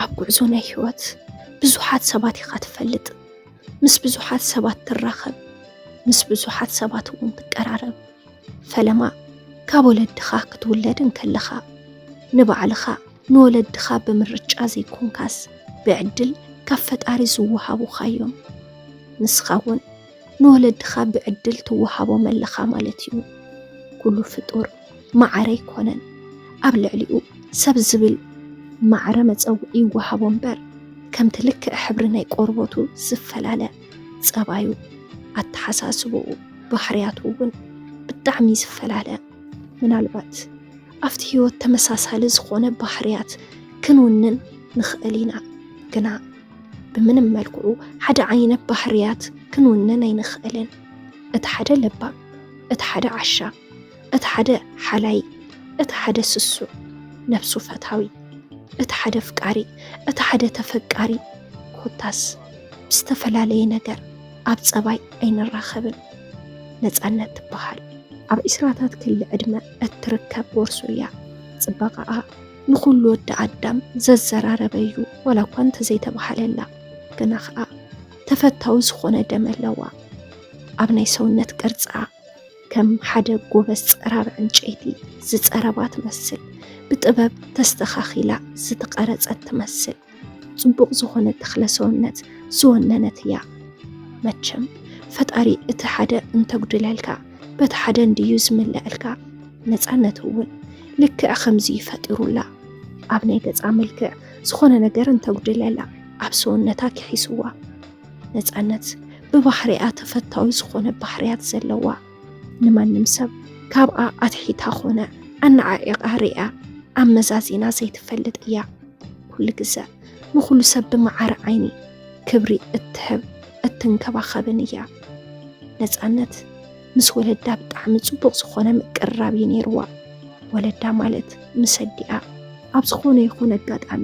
ኣብ ጉዕዞ ናይ ህይወት ብዙሓት ሰባት ኢኻ ትፈልጥ። ምስ ብዙሓት ሰባት ትራኸብ፣ ምስ ብዙሓት ሰባት እውን ትቀራረብ። ፈለማ ካብ ወለድኻ ክትውለድ እንከለኻ፣ ንባዕልኻ ንወለድኻ ብምርጫ ዘይኮንካስ፣ ብዕድል ካብ ፈጣሪ ዝወሃቡኻ እዮም። ንስኻ እውን ንወለድኻ ብዕድል ትወሃቦም ኣለኻ ማለት እዩ። ኩሉ ፍጡር ማዕረ ኣይኮነን። ኣብ ልዕሊኡ ሰብ ዝብል ማዕረ መጸውዒ ይወሃቦ እምበር፣ ከምቲ ልክዕ ሕብሪ ናይ ቆርበቱ ዝፈላለ፣ ጸባዩ፣ ኣተሓሳስብኡ፣ ባህርያቱ እውን ብጣዕሚ ዝፈላለ። ምናልባት ኣብቲ ህይወት ተመሳሳሊ ዝኾነ ባህርያት ክንውንን ንኽእል ኢና፣ ግና ብምንም መልክዑ ሓደ ዓይነት ባህርያት ክንውንን ኣይንኽእልን። እቲ ሓደ ለባም፣ እቲ ሓደ ዓሻ፣ እቲ ሓደ ሓላይ፣ እቲ ሓደ ስሱዕ፣ ነብሱ ፈታዊ፣ እቲ ሓደ ኣፍቃሪ፣ እቲ ሓደ ተፈቃሪ። ኮታስ ብዝተፈላለየ ነገር ኣብ ጸባይ ኣይንራኸብን። ነጻነት ትበሃል ኣብ ዒስራታት ክሊ ዕድመ እትርከብ ጎርዞ እያ። ጽባቐኣ ንኹሉ ወዲ ኣዳም ዘዘራረበ እዩ፣ ዋላ እኳ እንተዘይተባህለላ። ግና ኸኣ ተፈታዊ ዝኾነ ደም ኣለዋ። ኣብ ናይ ሰውነት ቅርጻ ከም ሓደ ጎበዝ ጸራቢ ዕንጨይቲ ዝጸረባ ትመስል፣ ብጥበብ ተስተኻኺላ ዝተቐረጸት ትመስል፣ ጽቡቕ ዝኾነ ተኽለ ሰውነት ዝወነነት እያ። መቸም ፈጣሪ እቲ ሓደ እንተጉድለልካ በቲ ሓደ እንድዩ ዝምለኣልካ። ነጻነት እውን ልክዕ ከምዚ እዩ ፈጢሩላ። ኣብ ናይ ገጻ መልክዕ ዝኾነ ነገር እንተጉድለላ ኣብ ሰውነታ ክሒስዋ። ነጻነት ብባህሪኣ ተፈታዊ ዝኾነ ባህርያት ዘለዋ፣ ንማንም ሰብ ካብኣ ኣትሒታ ኾነ ኣነዓዒቓ ሪኣ ኣመዛዚና ዘይትፈልጥ እያ። ኩሉ ግዘ ንኹሉ ሰብ ብመዓረ ዓይኒ ክብሪ እትህብ እትንከባኸብን እያ። ነጻነት ምስ ወለዳ ብጣዕሚ ጽቡቕ ዝኾነ ምቅርራብ እዩ ነይርዋ። ወለዳ ማለት ምስ ኣዲኣ ኣብ ዝኾነ ይኹን ኣጋጣሚ፣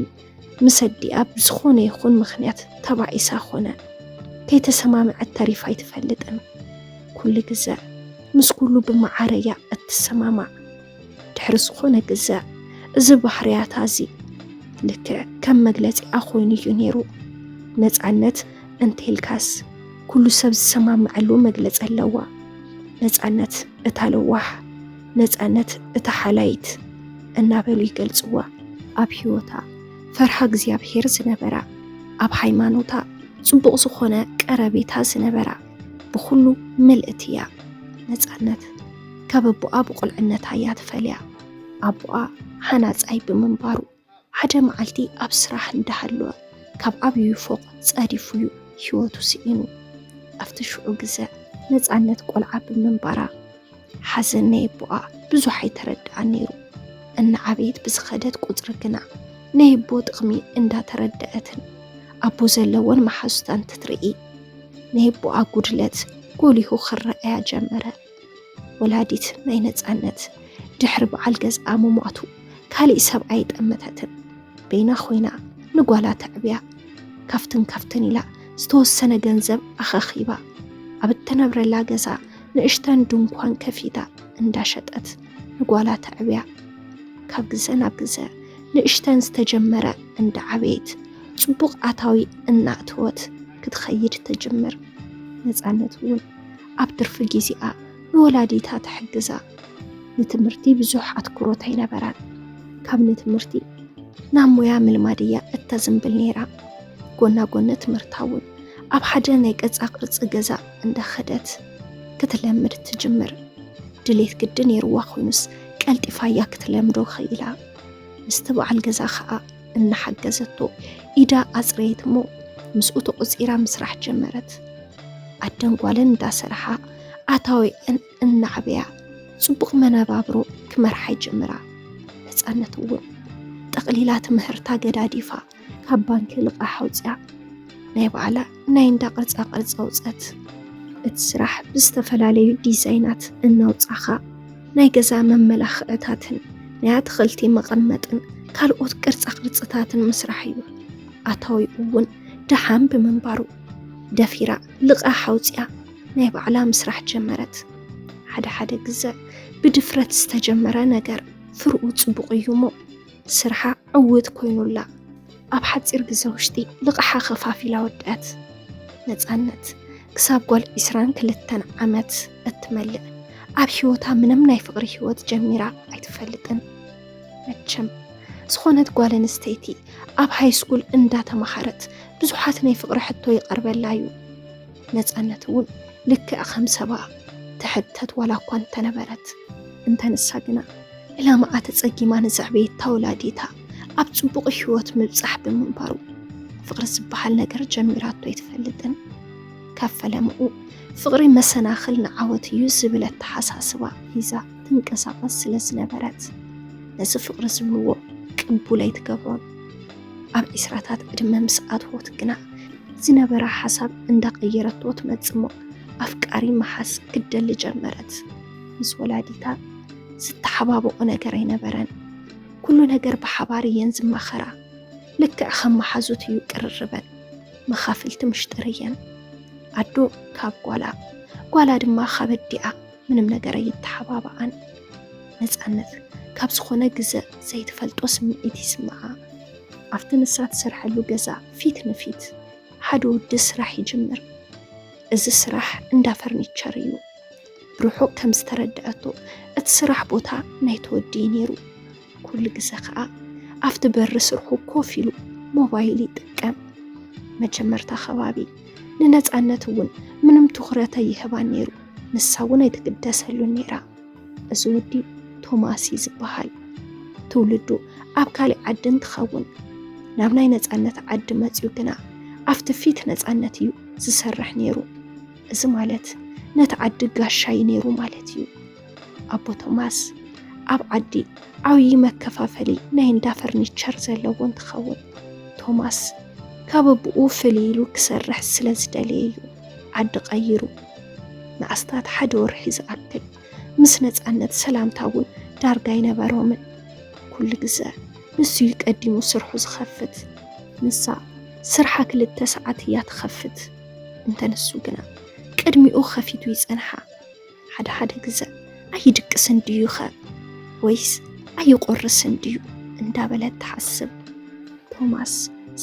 ምስ ኣዲኣ ብዝኾነ ይኹን ምኽንያት ተባኢሳ ኾነ ከይተሰማምዐት ተሪፋ ኣይትፈልጥን። ኩሉ ግዘ ምስ ኩሉ ብመዓረ እያ እትሰማማዕ። ድሕሪ ዝኾነ ግዘ እዚ ባህርያታ እዚ ልክዕ ከም መግለጺኣ ኮይኑ እዩ ነይሩ። ነጻነት እንተኢልካስ ኩሉ ሰብ ዝሰማምዐሉ መግለጺ ኣለዋ። ነጻነት እታ ለዋህ፣ ነጻነት እታ ሓላይት እናበሉ ይገልጽዋ። ኣብ ህይወታ ፈርሃ እግዚኣብሔር ዝነበራ፣ ኣብ ሃይማኖታ ጽቡቕ ዝኾነ ቀረቤታ ዝነበራ፣ ብኹሉ ምልእቲ እያ። ነጻነት ካብ ኣቦኣ ብቑልዕነታ እያ ተፈልያ። ኣቦኣ ሃናጻይ ብምንባሩ፣ ሓደ መዓልቲ ኣብ ስራሕ እንዳሃለወ ካብ ዓብዩ ፎቕ ጸዲፉ እዩ ህይወቱ ስኢኑ። ኣብቲ ሽዑ ግዘ ነጻነት ቆልዓ ብምንባራ፣ ሓዘን ናይ ኣቦኣ ብዙሕ ኣይተረድኣን ነይሩ። እናዓበየት ብዝኸደት ቁጽሪ ግና ናይ ኣቦ ጥቕሚ እንዳተረደኣትን ኣቦ ዘለወን መሓዙታን ትትርኢ፣ ናይ ኣቦኣ ጉድለት ጎሊሁ ክረኣያ ጀመረ። ወላዲት ናይ ነጻነት ድሕሪ በዓል ገዝኣ ምሟቱ ካሊእ ሰብኣይ ጠመተትን። በይና ኮይና ንጓላ ተዕብያ። ካብትን ካብትን ኢላ ዝተወሰነ ገንዘብ ኣኻኺባ ኣብ እትነብረላ ገዛ ንእሽተን ድንኳን ከፊታ እንዳሸጠት ንጓላ ተዕብያ። ካብ ግዘ ናብ ግዘ ንእሽተን ዝተጀመረ እንዳዓበየት ጽቡቕ ኣታዊ እናእተወት ክትኸይድ ትጅምር። ነጻነት እውን ኣብ ትርፊ ግዜኣ ንወላዲታ ትሕግዛ። ንትምህርቲ ብዙሕ ኣትኩሮት ኣይነበራን። ካብ ንትምህርቲ ናብ ሞያ ምልማድ እያ እተዝንብል ነይራ። ጎና ጎኒ ትምህርታ እውን ኣብ ሓደ ናይ ቅርጻ ቅርጺ ገዛ እንዳኸደት ክትለምድ ትጅምር። ድሌት ግዲ ነይርዋ ኮይኑስ ቀልጢፋ እያ ክትለምዶ ኽኢላ። ምስቲ በዓል ገዛ ኸኣ እናሓገዘቶ ኢዳ ኣጽረየት እሞ ምስኡ ተቖጺራ ምስራሕ ጀመረት። ኣደን ጓልን እንዳሰርሓ ኣታዊአን እናዕበያ ጽቡቕ መነባብሮ ክመርሓ ይጅምራ። ነጻነት እውን ጠቕሊላ ትምህርታ ገዳዲፋ ካብ ባንኪ ልቓሕ ኣውፅያ ናይ ባዕላ ናይ እንዳ ቅርፃ ቅርፂ ኣውፀት። እቲ ስራሕ ብዝተፈላለዩ ዲዛይናት እናውፃኻ ናይ ገዛ መመላኽዕታትን ናይ ኣትኽልቲ መቐመጥን ካልኦት ቅርፃ ቅርፅታትን ምስራሕ እዩ። ኣታዊኡ እውን ደሓን ብምንባሩ ደፊራ ልቓሕ ኣውፅያ ናይ ባዕላ ምስራሕ ጀመረት። ሓደ ሓደ ግዘ ብድፍረት ዝተጀመረ ነገር ፍርኡ ፅቡቕ እዩ እሞ ስርሓ ዕውት ኮይኑላ። ኣብ ሓጺር ግዜ ውሽጢ ልቓሓ ከፋፊላ ወድኣት። ነጻነት ክሳብ ጓል ዒስራን ክልተን ዓመት እትመልእ ኣብ ህይወታ ምንም ናይ ፍቕሪ ህይወት ጀሚራ ኣይትፈልጥን። መቸም ዝኾነት ጓል ኣንስተይቲ ኣብ ሃይስኩል እንዳተማሃረት ብዙሓት ናይ ፍቕሪ ሕቶ ይቐርበላ እዩ። ነጻነት እውን ልክዕ ከም ሰብኣ ትሕተት ዋላ እኳ እንተነበረት፣ እንተ ንሳ ግና ዕላማኣ ተጸጊማ ንዘዕበየታ ወላዲታ ኣብ ጽቡቕ ህይወት ምብጻሕ ብምንባሩ፣ ፍቕሪ ዝበሃል ነገር ጀሚራቶ ኣይትፈልጥን። ካብ ፈለምኡ ፍቕሪ መሰናኽል ንዓወት እዩ ዝብል ኣተሓሳስባ ሒዛ ትንቀሳቐስ ስለ ዝነበረት፣ ነዚ ፍቕሪ ዝብልዎ ቅቡል ኣይትገብሮን። ኣብ ዒስራታት ዕድመ ምስ ኣትወት ግና ዝነበራ ሓሳብ እንዳቐየረቶ ትመጽእ እሞ ኣፍቃሪ ምሓዝ ክትደሊ ጀመረት። ምስ ወላዲታ ዝተሓባበኦ ነገር ኣይነበረን። ኩሉ ነገር ብሓባር እየን ዝማኸራ። ልክዕ ከም መሓዙት እዩ ቅርርበን። መኻፍልቲ ምሽጥር እየን። ኣዶ ካብ ጓላ፣ ጓላ ድማ ካብ ኣዲኣ ምንም ነገር ኣይተሓባበኣን። ነጻነት ካብ ዝኾነ ግዘ ዘይትፈልጦ ስምዒት ይስምዓ። ኣብቲ ንሳ ትሰርሐሉ ገዛ ፊት ንፊት ሓደ ወዲ ስራሕ ይጅምር። እዚ ስራሕ እንዳ ፈርኒቸር እዩ። ብርሑቕ ከም ዝተረድኣቶ እቲ ስራሕ ቦታ ናይቲ ወዲ እዩ ነይሩ። ኩሉ ግዘ ከኣ ኣብቲ በሪ ስርሑ ኮፍ ኢሉ ሞባይል ይጥቀም። መጀመርታ ከባቢ ንነጻነት እውን ምንም ትኹረት ኣይህባን ነይሩ። ንሳ እውን ኣይትግደሰሉን ነይራ። እዚ ወዲ ቶማስ እዩ ዝበሃል። ትውልዱ ኣብ ካሊእ ዓዲ እንትኸውን፣ ናብ ናይ ነጻነት ዓዲ መጺኡ ግና ኣብቲ ፊት ነጻነት እዩ ዝሰርሕ ነይሩ። እዚ ማለት ነቲ ዓዲ ጋሻ እዩ ነይሩ ማለት እዩ። ኣቦ ቶማስ ኣብ ዓዲ ዓብዪ መከፋፈሊ ናይ እንዳ ፈርኒቸር ዘለዎ እንትኸውን፣ ቶማስ ካብ ኣቦኡ ፍልይ ኢሉ ክሰርሕ ስለ ዝደለየ እዩ ዓዲ ቀይሩ። ንኣስታት ሓደ ወርሒ ዝኣክል ምስ ነጻነት ሰላምታ እውን ዳርጋ ኣይነበሮምን። ኩሉ ግዘ ንሱ እዩ ቀዲሙ ስርሑ ዝኸፍት። ንሳ ስርሓ ክልተ ሰዓት እያ ትኸፍት። እንተ ንሱ ግና ቅድሚኡ ኸፊቱ ይጸንሓ። ሓደ ሓደ ግዘ ኣይድቅስን ድዩ ኸ ወይስ ኣይቆርስን ድዩ እንዳበለት ትሓስብ። ቶማስ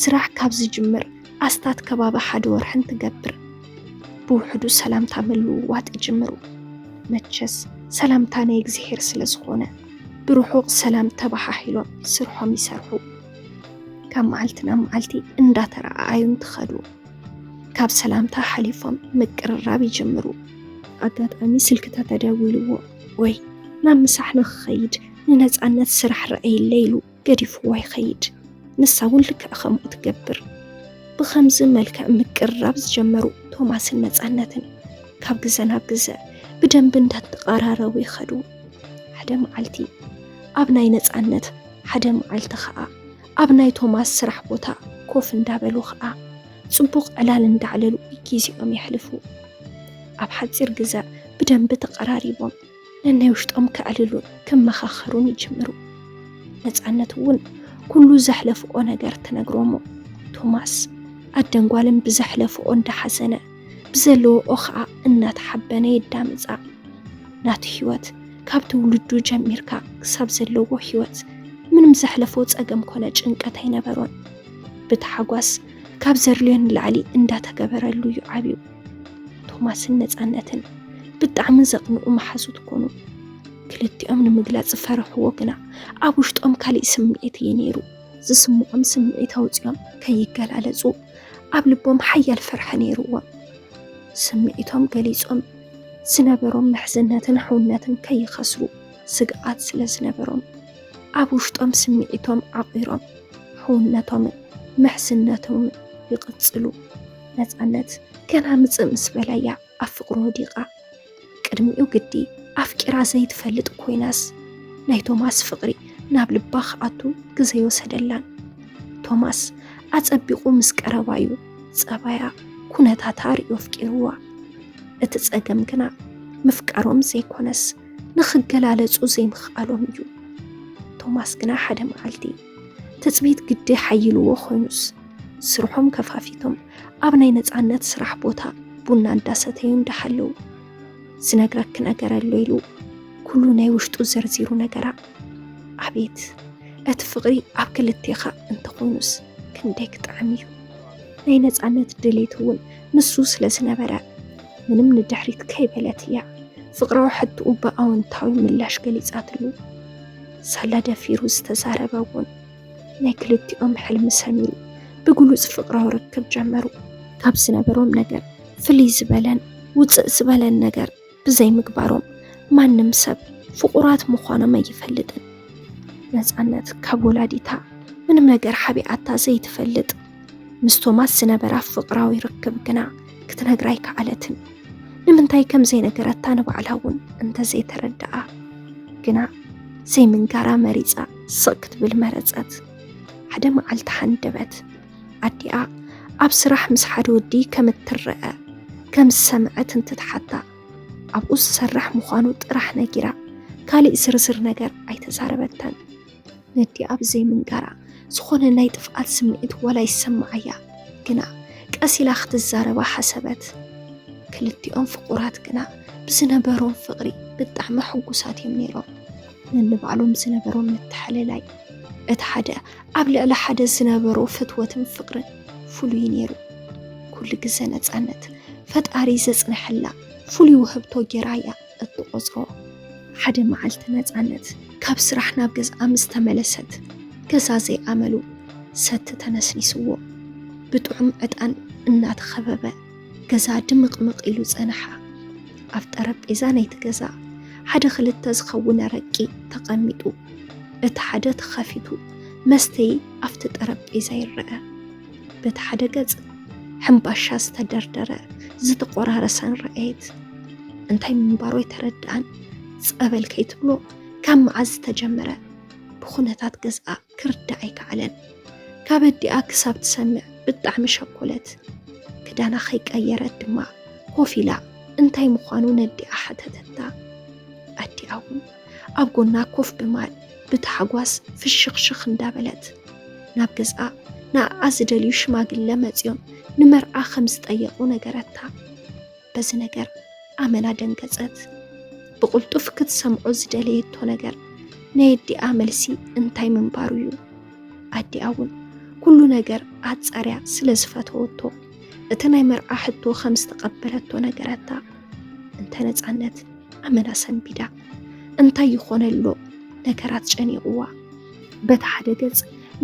ስራሕ ካብ ዝጅምር ኣስታት ከባቢ ሓደ ወርሒ እንትገብር፣ ብውሕዱ ሰላምታ ምልውዋጥ ይጅምሩ። መቸስ ሰላምታ ናይ እግዚኣብሔር ስለ ዝኾነ፣ ብርሑቕ ሰላም ተበሃሂሎም ስርሖም ይሰርሑ። ካብ መዓልቲ ናብ መዓልቲ እንዳተረኣኣዩ እንትኸዱ፣ ካብ ሰላምታ ሓሊፎም ምቅርራብ ይጅምሩ። ኣጋጣሚ ስልኪ ተተደዊልዎ ወይ ናብ ምሳሕ ንኽኸይድ ንነጻነት ስራሕ ረኣየለይ ኢሉ ገዲፍዋ ይኸይድ። ንሳ እውን ልክዕ ከምኡ ትገብር። ብኸምዚ መልክዕ ምቅርራብ ዝጀመሩ ቶማስን ነጻነትን ካብ ግዘ ናብ ግዘ ብደንቢ እንዳተቐራረቡ ይኸዱ። ሓደ መዓልቲ ኣብ ናይ ነጻነት፣ ሓደ መዓልቲ ኸኣ ኣብ ናይ ቶማስ ስራሕ ቦታ ኮፍ እንዳበሉ ኸኣ ጽቡቕ ዕላል እንዳዕለሉ ግዜኦም የሕልፉ። ኣብ ሓጺር ግዘ ብደንቢ ተቐራሪቦም ነናይ ውሽጦም ከዕልሉን ክመኻኸሩን ይጅምሩ። ነጻነት እውን ኩሉ ዘሕለፍኦ ነገር ትነግሮሞ። ቶማስ ኣደን ጓልን ብዘሕለፍኦ እንዳሓዘነ ብዘለዎኦ ኸኣ እናተሓበነ የዳምጻ። ናቱ ህይወት ካብ ትውልዱ ጀሚርካ ክሳብ ዘለዎ ህይወት ምንም ዘሕለፎ ጸገም ኮነ ጭንቀት ኣይነበሮን። ብታሓጓስ ካብ ዘድልዮ ንላዕሊ እንዳተገበረሉ እዩ ዓብዩ። ቶማስን ነጻነትን ብጣዕሚ ዘቕንኡ መሓዙት ኮኑ። ክልቲኦም ንምግላጽ ዝፈረሕዎ ግና ኣብ ውሽጦም ካሊእ ስምዒት እዩ ነይሩ። ዝስምዖም ስምዒት ኣውጺኦም ከይገላለጹ ኣብ ልቦም ሓያል ፍርሒ ነይርዎም። ስምዒቶም ገሊጾም ዝነበሮም ምሕዝነትን ሕውነትን ከይኸስሩ ስግኣት ስለ ዝነበሮም ኣብ ውሽጦም ስምዒቶም ዓቒሮም ሕውነቶምን ምሕዝነቶምን ይቕጽሉ። ነጻነት ገና ምጽእ ምስ በላ እያ ኣብ ፍቕሩ ወዲቓ። ቅድሚኡ ግዲ ኣፍቂራ ዘይትፈልጥ ኮይናስ ናይ ቶማስ ፍቕሪ ናብ ልባ ክኣቱ ግዜ ይወሰደላን። ቶማስ ኣጸቢቑ ምስ ቀረባ እዩ ጸባያ ኩነታታ ርእዩ ኣፍቂርዋ። እቲ ጸገም ግና ምፍቃሮም ዘይኮነስ ንኽገላለጹ ዘይምኽኣሎም እዩ። ቶማስ ግና ሓደ መዓልቲ ትጽቢት ግዲ ሓይልዎ ኮይኑስ ስርሖም ከፋፊቶም ኣብ ናይ ነጻነት ስራሕ ቦታ ቡና እንዳሰተዩ እንዳሃለዉ ዝነግረኪ ነገር ኣሎ ኢሉ ኩሉ ናይ ውሽጡ ዘርዚሩ ነገራ። ኣቤት እቲ ፍቕሪ ኣብ ክልቴኻ እንተኾይኑስ ክንደይ ክጥዕም እዩ። ናይ ነፃነት ድሌት እውን ንሱ ስለ ዝነበረ፣ ምንም ንድሕሪት ከይበለት እያ ፍቕራዊ ሕትኡ ብኣወንታዊ ምላሽ ገሊጻትሉ። ሳላ ደፊሩ ዝተዛረበ እውን ናይ ክልቲኦም ሕልሚ ሰሚሩ ብግሉጽ ፍቕራዊ ርክብ ጀመሩ። ካብ ዝነበሮም ነገር ፍልይ ዝበለን ውፅእ ዝበለን ነገር ብዘይምግባሮም ማንም ሰብ ፍቑራት ምዃኖም ኣይፈልጥን። ነፃነት ካብ ወላዲታ ምንም ነገር ሓቢኣታ ዘይትፈልጥ ምስ ቶማስ ዝነበራ ፍቕራዊ ርክብ ግና ክትነግራ ኣይከኣለትን። ንምንታይ ከም ዘይነገረታ ንባዕላ እውን እንተዘይተረድኣ ግና ዘይምንጋራ መሪፃ ስቕ ክትብል መረፀት። ሓደ መዓልቲ ሃንደበት ኣዲኣ ኣብ ስራሕ ምስ ሓደ ወዲ ከም እትረአ ከም ዝሰምዐት እንትትሓታ ኣብኡ ዝሰርሕ ምዃኑ ጥራሕ ነጊራ ካሊእ ዝርዝር ነገር ኣይተዛረበታን። ነዲኣ ብዘይምንጋራ ዝኾነ ናይ ጥፍኣት ስምዒት ዋላ ይሰምዓያ ግና ቀስ ኢላ ክትዛረባ ሓሰበት። ክልቲኦም ፍቑራት ግና ብዝነበሮም ፍቕሪ ብጣዕሚ ሕጉሳት እዮም ነይሮም። ነንባዕሎም ዝነበሮም ምትሕልላይ እቲ ሓደ ኣብ ልዕሊ ሓደ ዝነበሮ ፍትወትን ፍቕርን ፍሉይ ነይሩ። ኩሉ ግዘ ነፃነት ፈጣሪ ዘፅነሐላ ፍሉይ ውህብቶ ጌራ እያ እትቖፅሮ። ሓደ መዓልቲ ነፃነት ካብ ስራሕ ናብ ገዝኣ ምስ ተመለሰት ገዛ ዘይኣመሉ ሰቲ ተነስኒስዎ። ብጥዑም ዕጣን እናተኸበበ ገዛ ድምቕምቕ ኢሉ ጸንሓ። ኣብ ጠረጴዛ ናይቲ ገዛ ሓደ ክልተ ዝኸውን ኣረቂ ተቐሚጡ፣ እቲ ሓደ ተኸፊቱ መስተዪ ኣብቲ ጠረጴዛ ይረአ። በቲ ሓደ ገጽ ሕምባሻ ዝተደርደረ ዝተቖራረሰን ረኣየት። እንታይ ምንባሩ ኣይተረድኣን። ጸበል ከይትብሎ ካብ መዓዝ ዝተጀመረ ብኹነታት ገዝኣ ክርዳእ ኣይከኣለን። ካብ ኣዲኣ ክሳብ ትሰምዕ ብጣዕሚ ሸኮለት። ክዳና ከይቀየረት ድማ ኮፍ ኢላ እንታይ ምዃኑ ነዲኣ ሓተተታ። ኣዲኣ እውን ኣብ ጎና ኮፍ ብማል ብታሕጓስ ፍሽኽሽኽ እንዳበለት ናብ ገዝኣ ንኣኣ ዝደልዩ ሽማግለ መጺኦም ንመርዓ ከም ዝጠየቑ ነገረታ። በዚ ነገር ኣመና ደንገጸት። ብቕልጡፍ ክትሰምዖ ዝደለየቶ ነገር ናይ ኣዲኣ መልሲ እንታይ ምንባሩ እዩ። ኣዲኣ እውን ኩሉ ነገር ኣጻርያ ስለ ዝፈተወቶ እቲ ናይ መርዓ ሕቶ ከም ዝተቐበለቶ ነገረታ። እንተ ነጻነት ኣመና ሰንቢዳ። እንታይ ይኾነ ኣሎ ነገራት ጨኒቕዋ። በቲ ሓደ ገጽ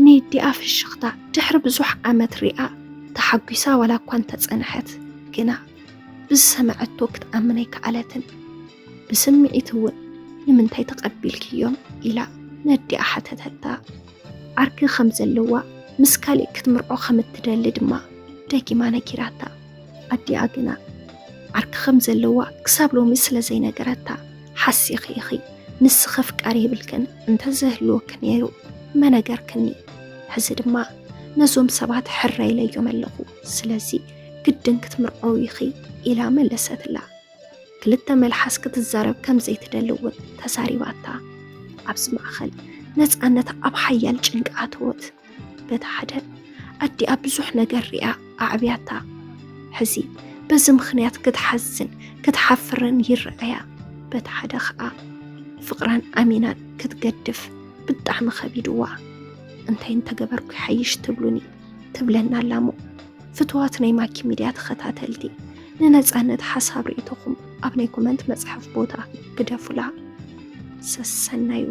ናይ ኣዲኣ ፍሽኽታ ድሕሪ ብዙሕ ዓመት ሪኣ ተሓጒሳ ዋላ እኳ እንተጸንሐት ግና ብዝሰምዐቶ ክትኣምን ኣይከኣለትን። ብስምዒት እውን ንምንታይ ተቐቢልክዮም ኢላ ነዲኣ ሓተተታ። ዓርኪ ከም ዘለዋ ምስ ካሊእ ክትምርዖ ከም እትደሊ ድማ ደጊማ ነጊራታ። ኣዲኣ ግና ዓርኪ ከም ዘለዋ ክሳብ ሎሚ ስለ ዘይነገረታ ሓሲኺ ኢኺ፣ ንስኺ ኣፍቃሪ የብልክን፣ እንተዘህልወኪ ነይሩ መነገርክኒ። ሕዚ ድማ ነዞም ሰባት ሕራይ ኢለዮም ኣለኹ፣ ስለዚ ግድን ክትምርዐው ኢኺ ኢላ መለሰትላ። ክልተ መልሓስ ክትዛረብ ከም ዘይትደሊ እውን ተዛሪባታ። ኣብዚ ማእኸል ነፃነት ኣብ ሓያል ጭንቂ ኣተወት። በቲ ሓደ ኣዲኣ ብዙሕ ነገር ሪኣ ኣዕብያታ። ሕዚ በዚ ምኽንያት ክትሓዝን ክትሓፍርን ይረኣያ። በቲ ሓደ ኸኣ ፍቕራን ኣሚናን ክትገድፍ ብጣዕሚ ኸቢድዋ። እንታይ እንተገበርኩ ይሓይሽ ትብሉኒ ትብለና ኣላ እሞ ፍትዋት ናይ ማኪ ሚድያ ተኸታተልቲ ንነፃነት ሓሳብ ርእይቶኹም ኣብ ናይ ኮመንት መፅሓፍ ቦታ ግደፉላ። ሰሰናዩ።